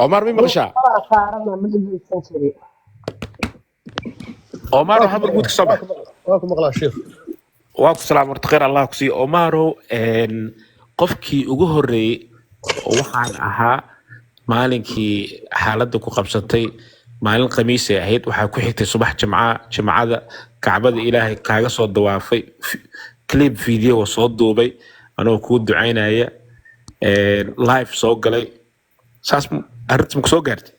Omar, mi maqashaa? Qalaa saarana ma dhegeysan jirin. Omar, waxaa guud ka soo bax. Waa ku maqlaa, sheekh. Waa ku salaam horta, khayr Allah ku siiyo, Omarow. Qofkii ugu horreeyey oo waxaan ahaa maalinkii xaaladda ku qabsatay, maalin khamiisay ahayd, waxaa ku xigtay subax jimca, jimcada Kacbada Ilaahay kaaga soo dawaafay, clip video soo duubay anoo kuu ducaynaya, live soo galay. Saas arrintas maku soo gaartay?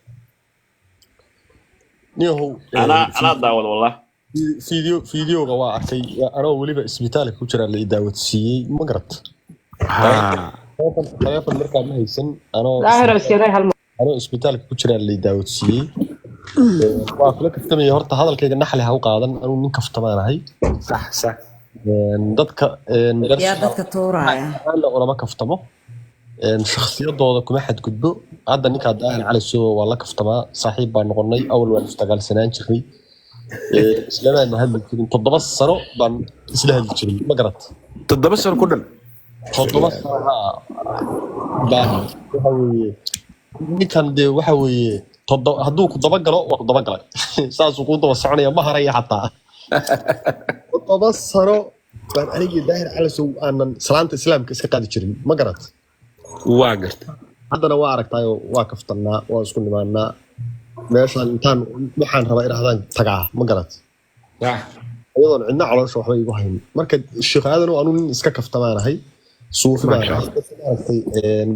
Niyahow. Anaa daawad wallah. Videoga waa arkay anoo weliba isbitaalka ku jira la i daawadsiiyey, ma garat? Ha. Taleefon markaa ma haysan anoo Daahir isyaray hal mar. Anoo isbitaalka ku jira la i daawadsiiyey. Waa kula kaftamaya horta, hadalkayga naxli ha u qaadan, anuu nin kaftamaanahay. Sax. Dadka Yaa dadka tuuraya? Ahaanna ulama kaftamo, shakhsiyadooda kuma xadgudbo. Hadda ninkaa Daahir Cali Sow waa la kaftamaa, saaxiib baa noqonay. Awal waan isdagaalsanaan jirnay, islamaana hadli jirin. 7 sano baan isla hadli jirin, ma garat? 7 sano ku dhan? 7 sano haa. Baan waxa weeye ninkan dee waxa weeye hadduu ku dabagalo waa ku dabagalay, saasuu kuu daba soconaya, ma haraya xataa. 7 sano baan anigii Daahir Cali Sow aanan salaanta Islaamka iska qaadi jirin, ma garat? Waa garta. Haddana waa aragtaayo, waa kaftannaa, waa isku nimaannaa. Meeshaan intaan waxaan rabaa idhahdaan tagaa, ma garat? Sax. Iyadoon cidna caloosha waxba igu hayn. Marka sheekh Aadan oo anuu nin iska kaftamaanahay, suufi baan Maasha ahay. Dadka maaragtay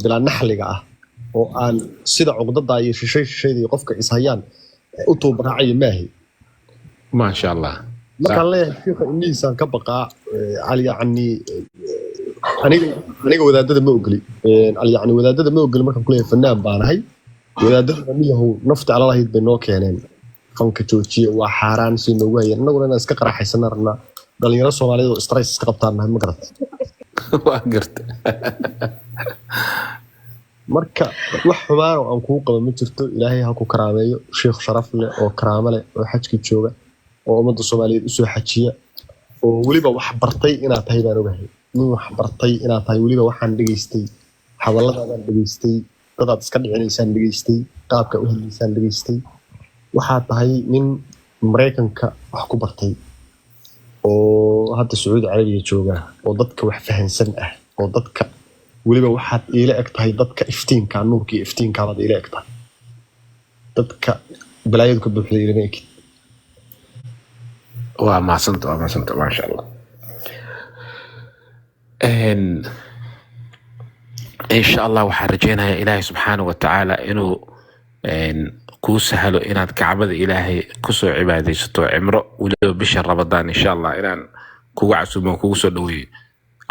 bilaa naxliga ah oo aan sida cuqdada iyo shishay shishayda iyo qofka ishayaan u tuubaraacayo maahi. Maasha Allah. Markaan leeyahay shiikha indhihiisaan ka baqaa, cali yacni aniga wadaadada ma ogoli. Yacni wadaadada ma ogoli. Markaan kuleeyahay fanaan baanahay, wadaadada niyahow nafta alalahayd bay noo keeneen. Fanka joojiye, waa xaaraan si noogu hayeen. Annaguna inaan iska qaraxaysana rabnaa, dhalinyaro Soomaaliyeed oo stress iska qabtaan nahay, ma garat? Waa garta. Marka wax xumaan oo aan kuu qabo ma jirto. Ilaahay ha ku karaameeyo, sheekh sharaf leh oo karaamo leh oo xajki jooga oo ummadda Soomaaliyeed usoo xajiya oo weliba wax bartay inaad tahay baan ogahay. Nin wax bartay inaad tahay weliba waxaan dhegaystay, hadalladaadaan dhegaystay, dadaad iska dhicinaysaan dhegaystay, qaabka u hadlaysaan dhegaystay. Waxaad tahay nin Maraykanka wax ku bartay oo hadda Sacuudi Carabiya jooga oo dadka wax fahansan ah oo dadka weliba waxaad iila eg tahay dadka iftiinka, nuurka iyo iftiinkaabaad iila eg tahay. Dadka balaayadu ka buuxda ilama ekid. Waa mahadsanta, waa mahadsanta, maasha Allah. Insha Allah waxaan rajeynayaa Ilaahay subxaana wa tacaala inuu kuu sahlo inaad Kacbada Ilaahay kusoo cibaadaysato cimro, weliba bisha Ramadaan. Insha Allah inaan kugu casuumo, kugu soo dhaweeyo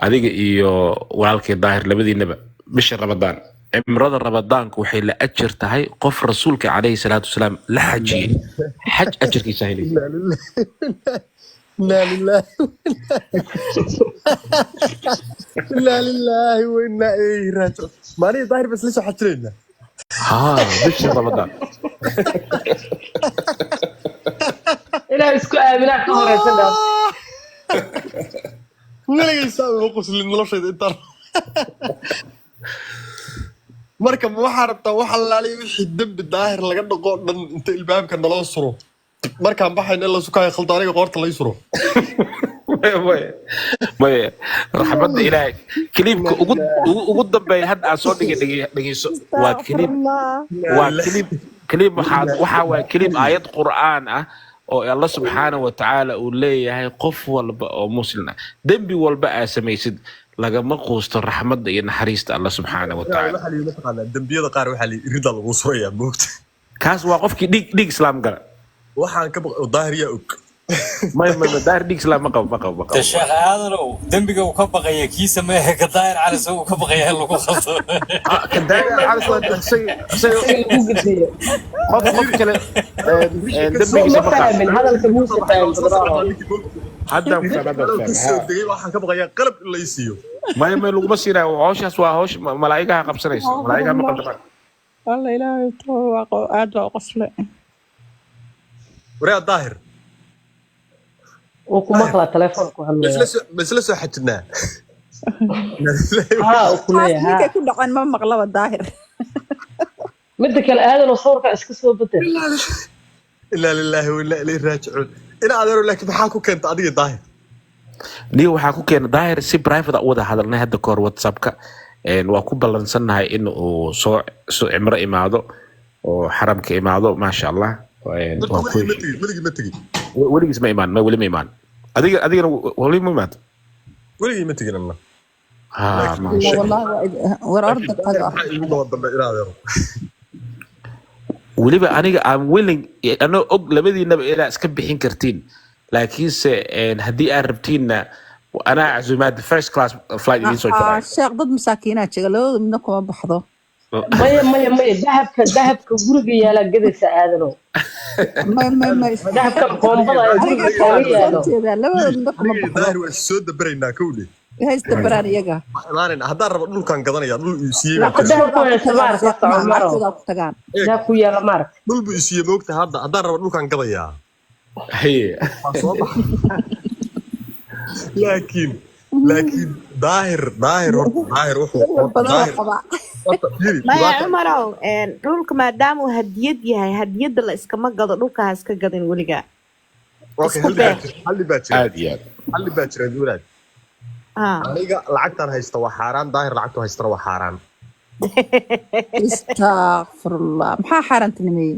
adiga iyo walaalkay Daahir labadiinaba bisha Ramadaan. Cimrada Ramadaanku waxay la ajar tahay qof Rasuulka calayhi salaatu wasalaam la xajiyey, xaj ajarkiisa helaysa. Inaa lilaahi, inaa lilaahi wa inaa ilayhi raajicuun. Maalihii Daahir bas la soo xajinaynaa? Haa, bisha Ramadaan. Inaa isku aaminaa ka horeysa dhaa. Weligay saa uma qoslin noloshayda intaan. Marka ma waxaa rabtaa wax allaaliya wixii dembi Daahir laga dhaqo dhan inta ilbaabka naloo suro, markaan baxayna in la sukaayo khaldo, aniga qoorta lay suro? Maya, maya, maya, raxmadda Ilaahay. Clipka ugu dambeeya hadda aan soo dhigay, dhegeyso. Waa clip, waa clip, clip waxaa waa clip aayad Qur'aan ah oo Alla subxaana wa tacaala uu leeyahay qof walba oo Muslim ah, dembi walba aa samaysid, lagama quusto raxmadda iyo naxariista Alla subxaana wa tacaala. Waxaa la yidhi, mataqaanaa, dembiyada qaar waxaa la yidhi irida lagu surayaa, moogta? Kaas waa qofkii dhiig Islaam gala. Waxaan ka baq Daahir yaa og. Maya, maya, maya, Daahir dhiig Islaam ma qabo, ma qabo, ma De qabo. Sheekh Aadanow, dembiga uu ka baqaya kiisa meehe, ka Daahir Cali uu ka baqaya in lagu khaldo. Ah, ka Daahir Cali isaga Isaga lagu gediyo. Qof kale dembigiisa Ma ma qaado. fahmin hadalka, muuse fahmin badrao. Haddaan ku fahmay, haddaan ku fahmay. Kasoo Ha. degay, waxaan ka baqayaa qalab in lay siiyo. Maya, maya, laguma siinayo hawshaas. Waa hawsh malaa'igaha qabsanaysa, malaa'igaha ma qaldamaan. Walla Ilaahay tooba, aad baa u qoslay. Waraa Daahir. Uu ku maqlaa, telefoonku Ma hadlaya. ma isla soo xajinaa? Haa, uu ku Taas leeyahay. ninkay Haa. ku dhaceen ma maqlaba Daahir. Midda kale, Aadan oo sawirka iska soo bedel. Ilaa lilaahi wa inaa ilayhi raajicuun. Ina adeero, laakiin maxaa ku keenta adiga Daahir? Niyo, waxaa ku keena Daahir si private ah u wada hadalnay hadda kahor WhatsAppka. Waa ku ballansannahay in uu soo cimro imaado oo xaramka imaado, maasha Allah. Dadku Waa ku weligii ma tegin, weligii ma tegin. Weligiis ma imaan, ma weli ma imaan. Adigana weli ma imaad? Weligii ma tegin anna. Ha. Laakiin- Maasha. Wallahi war orda tago. Maxaa iigu daba dambe, ina adeero? Weliba aniga I'm willing, anoo og labadiinaba ilaa iska bixin kartiin, laakiinse haddii aad rabtiinna anaa casuumaad first class flight idiin soo jaray. Sheekh, dad masaakiinaa jira, labadooda midna kuma baxdo. Maya, maya, maya, dahabka guriga yaalaa gadaysa, Aadanow. May, may, may. Dahabka koombada ee Aniga guriga kaaga yaalo. jeedaa, labadooda midna kuma Aniga iyo baxdo. Daahir waa is soo dabaraynaa, kowdhe. Haysta baraan iyaga. Waa imaanayna. Haddaan rabo dhulkaan gadanaya, dhul uu siiyey baa Lacagta jira. dahabku haysta maaragta horta, Cumarow. Lacagtooda ku tagaan. Dahab ku yaala maaragta. Dhul buu isiiyey, moogta. Hadda haddaan rabo dhulkaan gadayaa. Haye. Waa soo baxa, laakiin Daahir horta, Daahir wuxuu badan oo Daahir qabaa. Horta fiiri, Maya. dhibaata. Cumarow, dhulka maadaama uu hadiyad yahay, hadiyadda la iskama gado. Dhulka ha iska gadin weligaa. Okay, Isku hal baa beer. jira, hal baa jira. Aad iyo aad. Hal baa jira, walaal. Aniga lacagtaan haysta waa xaaraan, Daahir lacagtu haystana waa xaaraan. Istakfirullah, maxaa xaaraantinimeeyey?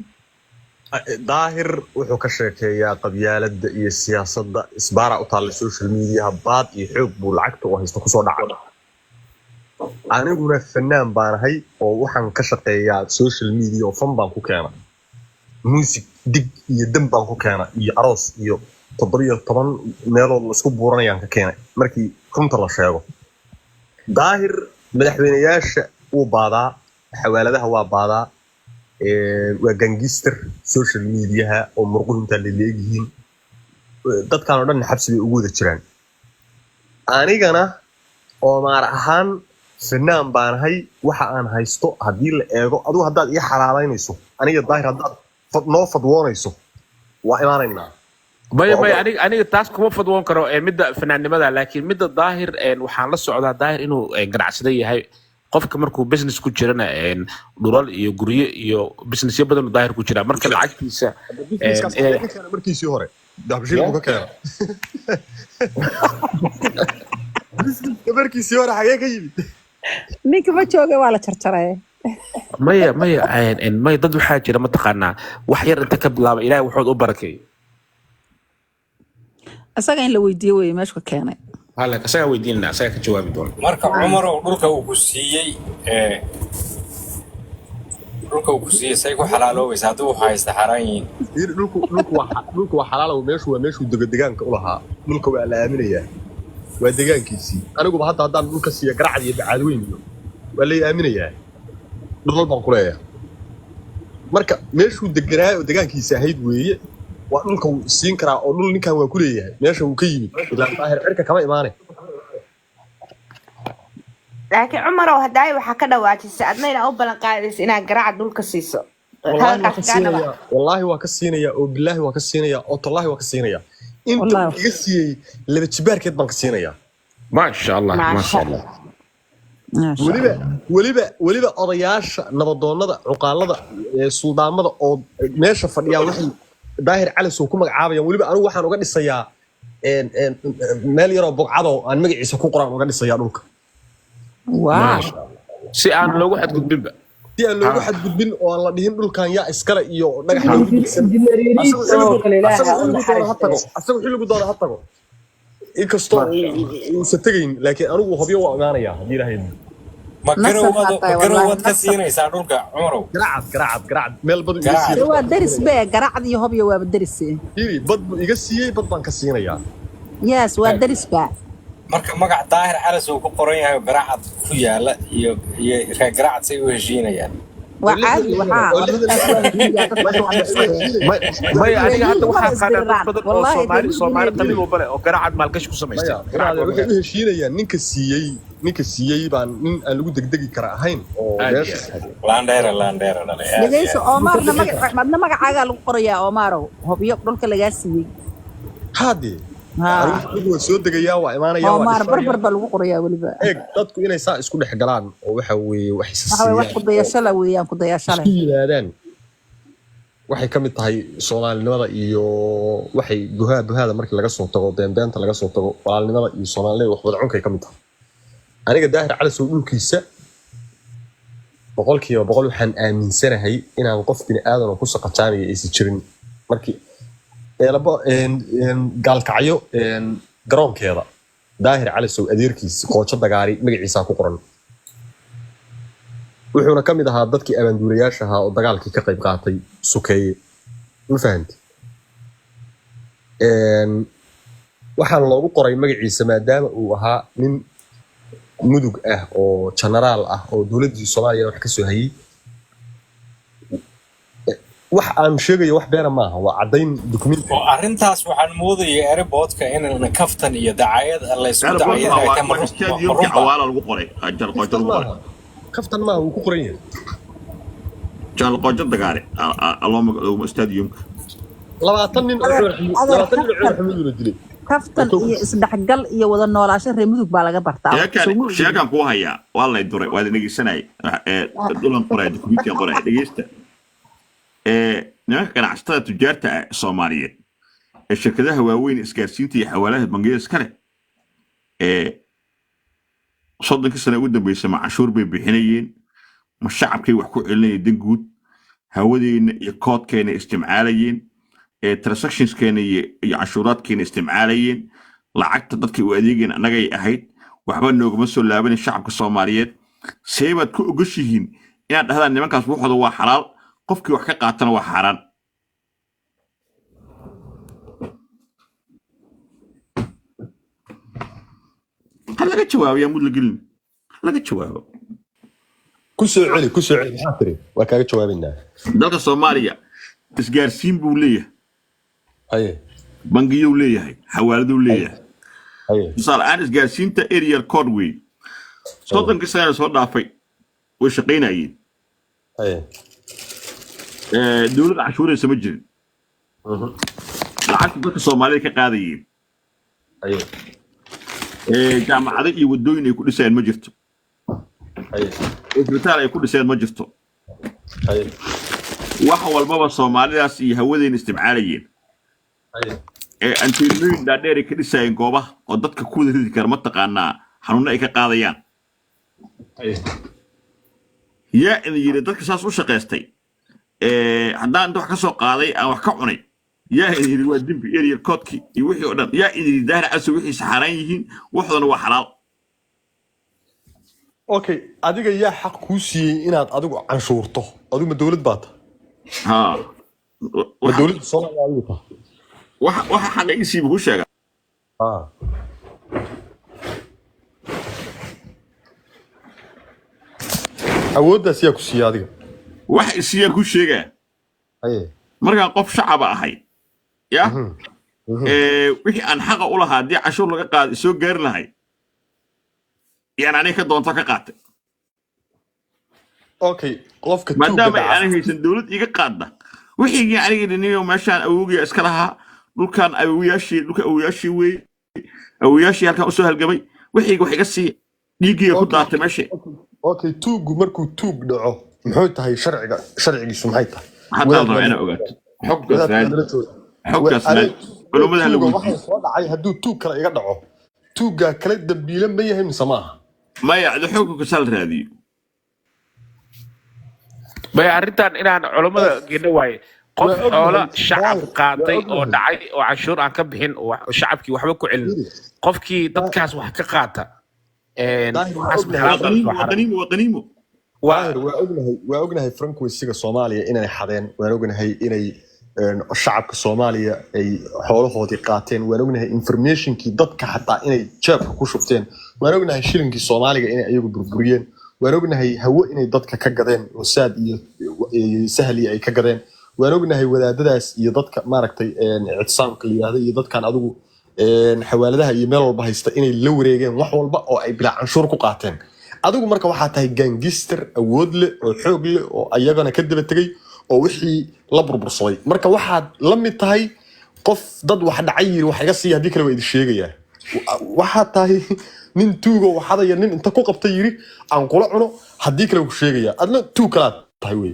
Daahir wuxuu ka sheekeeyaa qabyaaladda iyo siyaasadda, isbaara u taalla social mediaha, baad iyo xoog buu lacagta uu haysto kusoo dhaca. Aniguna fanaan baanahay oo waxaan ka shaqeeyaa social media oo fan baan ku keena, music dig iyo dam baan ku keena iyo aroos iyo 17 meelood la isku buuranayaan ka keenay. Markii runta la sheego, Daahir madaxweyneyaasha wuu baadaa, xawaaladaha waa baadaa, waa gangster social mediaha oo murquhu intaa laleegyihiin. Dadkan oo dhan xabsi bay ugu wada jiraan. Anigana oomaar ahaan fanaan baanahay. Waxa aan haysto haddii la eego, adigu haddaad ii xalaalaynayso, aniga Daahir haddaad noo fadwoonayso, waa imaanaynaa. Maya, maya, aniga taas kuma fadwoon karo ee midda fanaannimada, laakiin midda Daahir waxaan la socdaa Daahir inuu ganacsade yahay. Qofka markuu business ku jirana dhulal iyo guryo iyo businessyo badan uu Daahir ku jiraa, marka lacagtiisa Businesskaas xagee ka keenay markiisii hore? Dahabshiil buu ka keena. Businesska markiisii hore xagee ka yimid? Ninka ma jooga, waa la jarjaray. Maya, maya, maya, dad waxaa jira mataqaanaa wax yar inta ka bilaaba Ilaahay wuxuud u barakeeyo. Isaga in la weydiiyo weye meeshu ka keenay. Hala isagaa weydiinana, isagaa ka jawaabi doona. Marka Cumarow, dhulka uu ku siiyey say ku xalaaloobaysa haddii uu haysta xaaraan yihiin? Fiiri, dhulku waa xalaalow. Meeshu waa meeshuu dego, degaanka u lahaa. Dhulka waa la aaminayaa, waa degaankiisii. Aniguba hadda haddaan dhulka siiya Garacad iyo Bacaadweyn iyo waa lay aaminayaa, dhulal baan ku leeyahay. Marka meeshuu deganaa oo degaankiisa ahayd weeye, waa dhulka wuu isiin karaa oo dhul ninkan waa ku leeyahay meesha uu ka yimid. Ilaa Daahir cirka kama imaanay. Laakiin Cumarow, haddaay waxaa ka dhawaajisay adna inaa u ballan qaadaysa inaad Garaaca dhulka siiso. Wallaahi waa ka Hadalkaas kaa dhaba. siinayaa, wallaahi waa ka siinayaa, oo bilaahi waa ka siinayaa, oo tallaahi waa ka siinayaa. Inta Wallaahi. uu iga siiyey laba jibaarkeed baan ka siinayaa. Maasha Allah, maasha Maasha. Allah. Maasha. Weliba odayaasha, nabadoonnada, cuqaalada, suldaamada oo meesha fadhiyaa waxay Daahir Cali soo ku magacaabayaan. Weliba anigu waxaan uga dhisayaa een, een, meel yaroo bogcadoo aan magaciisa ku qoraan uga dhisayaa dhulka. Wow. Maasha Allah, si aan loogu xadgudbinba. Si aan loogu xadgudbin oo aan la dhihin dhulkan yaa iskale iyo dhagax loogu degsan. Injineer Yariis Asagu oo xilligu kale, Ilaaha asagu ha u xilligu doona ha tago. naxariisto. Asagu xilligu doona ha tago, inkastoo uusan tegayn, laakiin anigu Hobyo waa imaanayaa haddii Ilaahay idmo. Ma Nasab garowmad baa tahay, ma garowmad wallaahi, ka nasab. siinaysaa dhulka, Cumarow? Garacad, Garacad, Garacad meel badu iga Garacad. siiyey. Waa deris be, Garacad iyo Hobyo waaba deris. Fiiri, bad buu iga siiyey, bad baan ka siinayaa. Yes, waa deris ba. Marka magac Daahir Calas uu ku qoran yahay oo Garacad ku yaala iyo reer Garacad say u heshiinayaan? Waa caadi, waxaa oo dadkaas waa heshiiyaa, dadka waxaa Maya, aniga hadda Reer waxaa miyigu qaanaa dad isdiriraan. badan oo Wallaahi, Soomaali reer miyigu Soomaali reer qabiil walba leh oo Garacad maalgashi ku samaystay. Maya, Garacad inaade waa waxay magac u heshiinayaan ninka siiyey baan nin aan lagu degdegi kara ahayn oo aad iyo meesha aad. Laandheera, laandheera dhalay, aad iyo Dhegeyso. aad. Oomaarna magac, madna magacaagaa lagu qorayaa, Oomarow, Hobyo dhulka lagaa siiyey. Haadee. Haa. Anigu waa soo degayaa, waa imaanayaa, waa Omar dhisanaya. Barbar baa lagu qorayaa weliba. Eeg, dadku inay saa isku dhex galaan oo waxa weeye wax isa Waxa waye wax siiyaan kudayasho la weeyaan, kudayasho leh. isku yimaadaan, waxay ka mid tahay soomaalinimada iyo waxay buhaa buhaada markii laga soo tago, beenbeenta laga soo tago, walaalnimada iyo soomaalinimada wax wada cunkay ka mid tahay. Aniga Daahir Cali Sow dhulkiisa 100% waxaan aaminsanahay inaan qof bini aadan oo ku saqajaamaya aysan jirin. Markii eelabo Gaalkacyo garoonkeeda Daahir Cali Sow adeerkiis Qoojo Dagaari magaciisaa ku qoran, wuxuuna ka mid ahaa dadkii abaanduulayaasha ahaa oo dagaalkii ka qayb qaatay sukeeye, ma fahanti? Waxaana loogu qoray magaciisa maadaama uu ahaa nin Mudug ah oo jenaraal ah oo dowladdii Soomaaliyana wax ka soo hayay. Wax aan sheegayo wax beena maaha, waa caddayn dukumenti. Oo arrintaas waxaan moodayay airportka in kaftan iyo dacayad laysku dacayad ay tahay. Waa stadiumkii Cawaala lagu qoray, Jaal Qoojo Kaftan lagu qoray. Maaha kaftan maaha, wuu ku qoran yahay. Jaal Qoojo Dagaare loo magacaabo stadiumka. 20 nin oo Adeer- Cumar Xamuud, adeer, 20 nin oo Cumar kaftan. Xamuud dilay. Kaftan iyo isdhexgal iyo wada noolaasho reer Mudug baa laga bartaa. Sheekan Soo ma ogid? Sheekan kuu hayaa, waa lay duray, waa la dhegeysanayay. Dhulan qoray, dukumentiga qoray, dhegeysta. Nimanka ganacsatada tujaarta ah Soomaaliyeed ee shirkadaha waaweyn isgaarsiinta iyo xawaalaha bangiyada iska leh ee 30kii sano ugu dambeysay, ma canshuur bay bixinayeen? Ma shacabkay wax ku celinayeen? Dan guud hawadeenna iyo koodkeena isticmaalayeen, ee transactionskeena iyo canshuuraadkeena isticmaalayeen, lacagta dadkay u adeegeen annagay ahayd, waxba noogama soo laabanin shacabka Soomaaliyeed. See baad ku ogoshihiin inaad dhahdaan nimankaas waxooda waa xalaal, qofkii wax ka qaatana waa xaaraan? Ha laga jawaabo, yaa mud la gelin, ha laga jawaabo. Ku soo celi, ku soo celi, maxaa tiri? Waa kaaga jawaabaynaa. Dalka Soomaaliya isgaarsiin buu leeyahay, bangiyuu leeyahay, xawaaladuu leeyahay. Tusaale ahaan, isgaarsiinta area code wey, 30kii sanana soo dhaafay way shaqaynayeen. Dowladda cashuuraysa ma jirin, lacagta dadka Soomaalida ka qaadayeen. Jaamacado iyo waddooyin ay ku dhisayaan ma jirto, isbitaal ay ku dhisayaan ma jirto. Wax walbaba Soomaalidaas iyo hawadeena isticmaalayeen. Anteenooyin dhaadheer ay ka dhisayeen goobaha oo dadka ku wada ridi kara, mataqaanaa, xanuuno ay ka qaadayaan. Yaa idin yidhi dadka saas u shaqaystay, haddaan inta wax ka soo qaaday aan wax ka cunay, yaa idin yidhi waa dembi? Area koodkii iyo wixii oo dhan, yaa idin yidhi Daahir Casow wixiisa xaaraan yihiin, waxoodana waa xalaal? Okay, adiga yaa xaq kuu siiyey inaad adigu canshuurto? Adigu ma dowlad baa tahay? Haa. Ma dowladda Soomaaliya adigu tahay? Waxa xaqa ii siiba ku sheega. Awooddaas yaa ku siiyey adiga? Wax isiiyaan ku sheegaa. Markaan qof shacaba ahay ya, wixii aan xaqa u lahaa haddii cashuur laga qaado soo gaari lahay, yaan aniga ka doonto ka qaatay. Okay, qofka tuugga Maadaama ay dhaca aanan haysan dowlad iga qaadda wixii aniga dhiniyo, meeshaan awowgii iska lahaa, dhulkan awowayaashii, dhulka awowayaashii weeye, awowayaashii halkan usoo halgamay, wixiyga wax iga siiya, dhiiggiiga ku daatay meesha. Okay, tuuggu markuu tuug dhaco muxuu tahay sharciga? Sharcigiisu maxay tahay? Hadda la rabaa Wadaad inaa ogaato xogkaas. Wadaad Raadi nala jooga. xogkaas, raadi culummada hala Tuuga weydiiyo. waxaa soo dhacay hadduu tuug kale iga dhaco, tuuggaa kale dambiile ma yahay mise maaha? Maya, de xogkaas hala raadiyo. Bay arrintan inaan culummada geenno waaye. Qof Waa ognahay, xoola shacab Daahir, waa qaatay oo ognahay. dhacay oo canshuur aan ka bixin oo shacabkii waxba ku celin, qofkii dadkaas wax ka qaata Daahir, waa waxaas ognahay. xalaal Waa qaniimo, baa waa xaram. qaniimo, waa qaniimo. Waa Daahir, waa ognahay, waa ognahay frankweysiga Soomaaliya inay xadeen, waan ognahay inay shacabka Soomaaliya ay xoolahoodii qaateen, waan ognahay informationkii dadka xataa inay jeebka ku shubteen, waan ognahay shilinkii Soomaaliga inay ayagu burburiyeen, waan ognahay hawo inay dadka ka gadeen oo saad iyo sahli ay ka gadeen, waan ognahay wadaadadaas iyo dadka maaragtay ictisaamka la yidhaahdo iyo dadkan adigu xawaaladaha iyo meel walba haysta inay la wareegeen wax walba oo ay bilaa canshuur ku qaateen. Adigu marka waxaa tahay gangister awood leh oo xoog leh oo ayagana ka daba tegay oo wixii la burbursaday. Marka waxaad la mid tahay Qof dad wax dhacay yiri wax iga siiya, haddii kale waa idin sheegayaa. Waxaa tahay nin tuugo waxadaya, nin inta ku qabtay yiri aan kula cuno, haddii kale ku sheegaya, adna tuug kalaad tahay wey.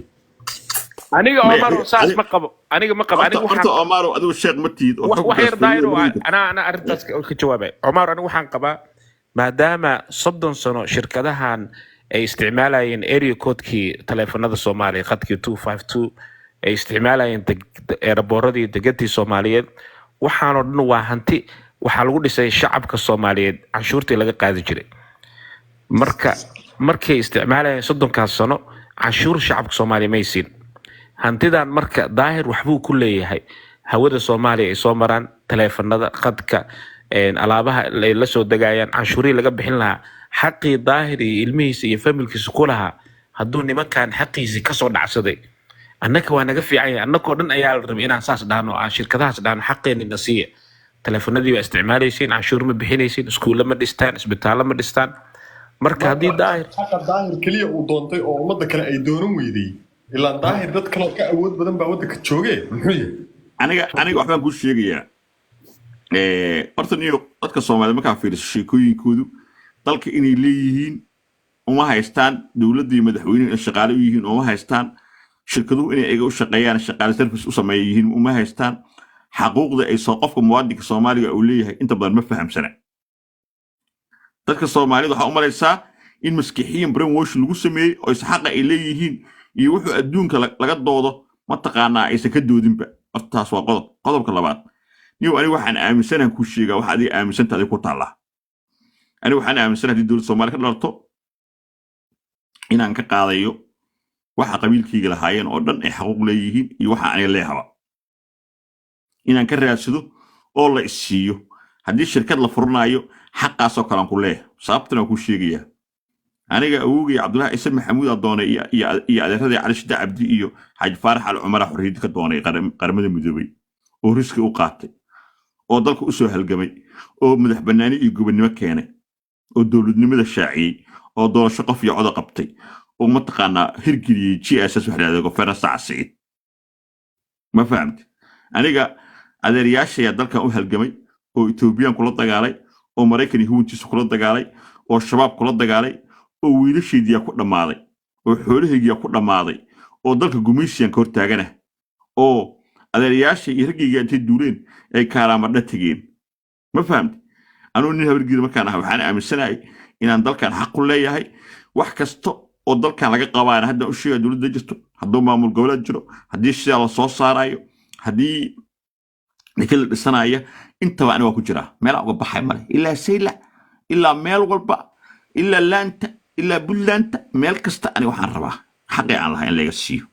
Aniga Maya, Omar saas ma qabo, aniga ma qabo. Horta Aniga horta waxaan Omaro, adigu sheekh ma tihid oo wax wax yar xukunkaas daayiro keliya ma tihid. Anaa arrintaas ka jawaabay. Omar, aniga waxaan qabaa maadaama 30 sano shirkadahan ay isticmaalayeen area codekii taleefanada Soomaaliya, khadkii 252 ay isticmaalayeen, eeraboorradii degantii Soomaaliyeed, waxaanoo dhan waa hanti waxaa lagu dhisay shacabka Soomaaliyeed canshuurtii laga qaadi jiray. Marka markay isticmaalayeen 30-kaas sano canshuur shacabka Soomaaliya may siin hantidan. Marka Daahir waxbuu ku leeyahay hawada Soomaaliya ay soo maraan taleefanada, khadka, alaabaha ay la soo degayaan, canshuurihii laga bixin lahaa, xaqii Daahir iyo ilmihiisa iyo familkiisa ku lahaa. Hadduu nimankan xaqiisii kasoo dhacsaday, annaka waa naga fiican yahay. Annakoo dhan ayaa la rabay inaan saas dhahno, aan shirkadahaas dhahno: xaqeenni na siiya, taleefanadii baa isticmaalaysiin, canshuur ma bixinaysiin, iskuulle ma dhistaan, isbitaallo ma dhistaan. Marka haddii Daahir xaqa Daahir keliya uu doontay oo ummadda kale ay doonan weyday, ilaan Daahir dad kaloo ka awood badan baa waddanka jooge, muxuu yahay? Aniga waxbaan kuu sheegayaa. Horta niyo, dadka Soomaaliyed markaa fiiriso sheekooyinkoodu, dalka inay leeyihiin uma haystaan, dowladda iyo madaxweynuhu inay shaqaale u yihiin uma haystaan, shirkaduhu inay iyaga u shaqeeyaan, shaqaale service u sameeya yihiin uma haystaan. Xaquuqda ay soo qofka muwaadinka Soomaaliga uu leeyahay inta badan ma fahamsana. Dadka Soomaalida waxaa u malaysaa in maskixiyan brainwash lagu sameeyey oo is xaqa ay leeyihiin iyo wuxuu adduunka laga doodo mataqaanaa aysan ka doodinba. Horta taas waa qodob. Qodobka labaad, niyow, aniga waxaan aaminsanahan kuu sheegaa, waxa adiga aaminsanta adiga ku taallaa. Aniga waxaan aaminsanahay haddii dowladda Soomaaliya ka dhalato inaan ka qaadayo waxa qabiilkayga lahaayeen oo dhan ay xaquuq leeyihiin iyo waxa aniga leehaba inaan ka raadsado oo la isiiyo. Haddii shirkad la furanaayo, xaqaasoo kale aan ku leeyahay. Sababtana waan kuu sheegayaa. Aniga awowgay Cabdullahi Ciise Maxamuud aa doonay iyo adeeradii Cali Shida Cabdi iyo Xaaji Faarax Al Cumara xorriyadda ka doonay Qaramada Midoobay, oo riski u qaatay, oo dalka u soo halgamay, oo madax bannaani iyo gobonnimo keenay, oo dowladnimada shaaciyey, oo doorasho qof iyo coda qabtay, oo mataqaanaa hirgeliyey GSS wax la yidhahdo, Conference Sacad. Ma fahamti? Aniga adeeryaashayaa dalkan u halgamay, oo Etoobiyaan kula dagaalay, oo Maraykan iyo huwantiisa kula dagaalay, oo Shabaab kula dagaalay, oo wiilashaydiyaa ku dhammaaday, oo xoolahaygiyaa ku dhammaaday, oo dalka gumaysiyan ka hortaagana, oo adeeryaashay iyo raggayga intay duuleen ay Kaaraamadha tegeen. Ma fahamti? Anugu nin Habargiir markaan ahaa, waxaan aaminsanahay inaan dalkan xaq ku leeyahay. Wax kasta oo dalkan laga qabaana haddaan u sheegaya dowladda jirto, hadduu maamul goboleed jiro, haddii sidaa la soo saarayo, haddii deked la dhisanaya, intaba aniga waa ku jiraa. Meelaan uga baxay male, ilaa Saylac, ilaa meel walba, ilaa Laanta, ilaa Buntlandta, meel kasta aniga waxaan rabaa xaqii aan lahaa in laga siiyo.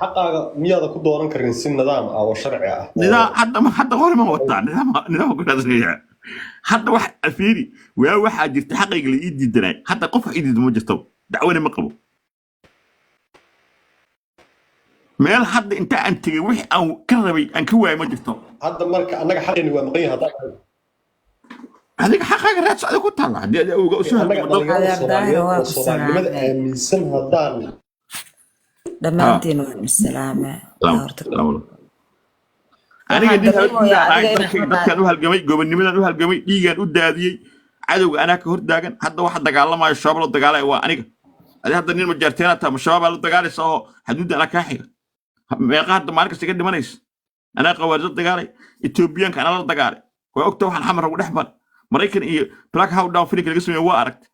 Xaqaaga miyaada ku dooran karin si nidaam ah oo sharci ah? Nidaam hadda hadda hore ma wataa nidaam ku raadsanaya. Hadda wax fiiri, waa waxaa jirta xaqayga la ii diidanay. Hadda qof wax ii diidan ma jirto, dacwana ma qabo. Meel hadda inta aan tegey wixii aan ka rabay aan ka waayay ma jirto. Hadda marka annaga xaqeeni waa maqan yahay haddaan Adiga xaqaaga raadso, adiga ku taalla haddii adiga awowga usoo annaga halgamo dalka. Dhalinyarada Adeer Soomaaliyeed Daahir, waa oo ku Soomaalinimada salaamay. aaminsan haddaan Dhammaantiin waan salaamay. Salaam, Horta salaam alaikum. Aniga waxaan nin dareemayaa Habargiir ahay, adiga dalkayga inaad dadkaan u halgamay, gobonnimadaan u halgamay, dhiigaan u daadiyey, cadowga anaa ka hortaagan. Hadda waxa dagaalamayo, Shabaab la dagaalaya, waa aniga. Adi hadda nin majaarteenaa taa, ma Shabaabaa la dagaalaysa oo xaduudda anaa kaa xiga? Meeqa hadda maalin kasta iga dhimanaysa? Anaa qawaarij la dagaalay, Etoobiyaanka anaa la dagaalay. Waa ogta waxaan Xamar ugu dhex maray, Maraykan iyo Black Hawk Down filimka laga sameeye waa aragtay.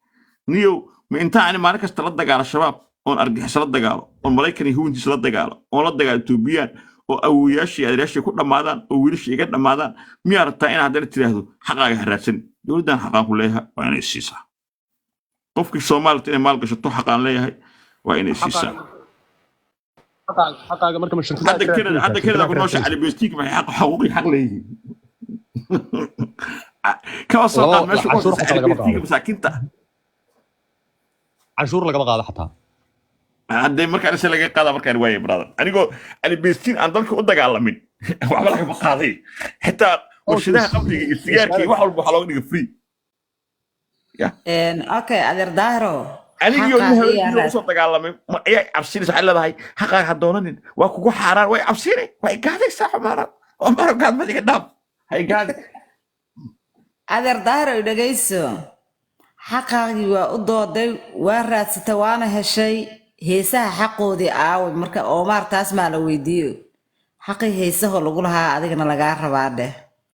Niyow, ma intaa ani maalin kasta la dagaalo Shabaab, oon argixis la dagaalo, oon Maraykan iyo huwantiisa la dagaalo, oon la dagaalo Etoobiyaan, oo awowayaashii adeeryaashii ku dhammaadaan, oo wiilashii iga dhammaadaan, miyaa rabtaa inaad haddana tidhaahdo xaqaaga ha raadsan? Dowladdan xaqaan ku leeyahay waa inay siisaa. Qofkii Soomaalita inay maal gashato xaqaan leeyahay waa inay siisaa. Xaqaaga marka ma shirkadaha Hadda ka Canada raadsanaysaa? Hadda Canada Shirkadaha ku ka noosha raadsanaysaa. Cali Bestiik maxay xaq xuquuqii xaq leeyihiin? Kaba soo qaad Laba meesha u canshuur hooseysa xataa Cali lagama Bestiika qaado. masaakiinta. Canshuur lagama qaado xataa. Haddee markaan ise laga qaada markaan waayay, brother, anigoo Cali Bestiin aan dalka u dagaalamin waxba lagama qaaday. Xitaa warshadaha qabriga iyo sigaarka iyo wax walba waxaa looga dhigay free. Okay, adeer Daahiro, Anigii nin xaqaaga iyaa Habargiir raad usoo dagaalamay ayaa cabsinaysa. Waxay leedahay xaqaaga ha doonanin, waa kugu xaaraan. Way cabsinay, way gaadaysaa xumaanad. Omaro, gaadmada iga dhaaf, hay gaadi. Adeer Daahir, dhegayso, xaqaagii waa u dooday, waa raadsatay, waana heshay. Heesaha xaqoodii aaway? Marka Oomaar taas maa la weydiiyo, xaqii heesahoo lagu lahaa adigana lagaa rabaa dheh.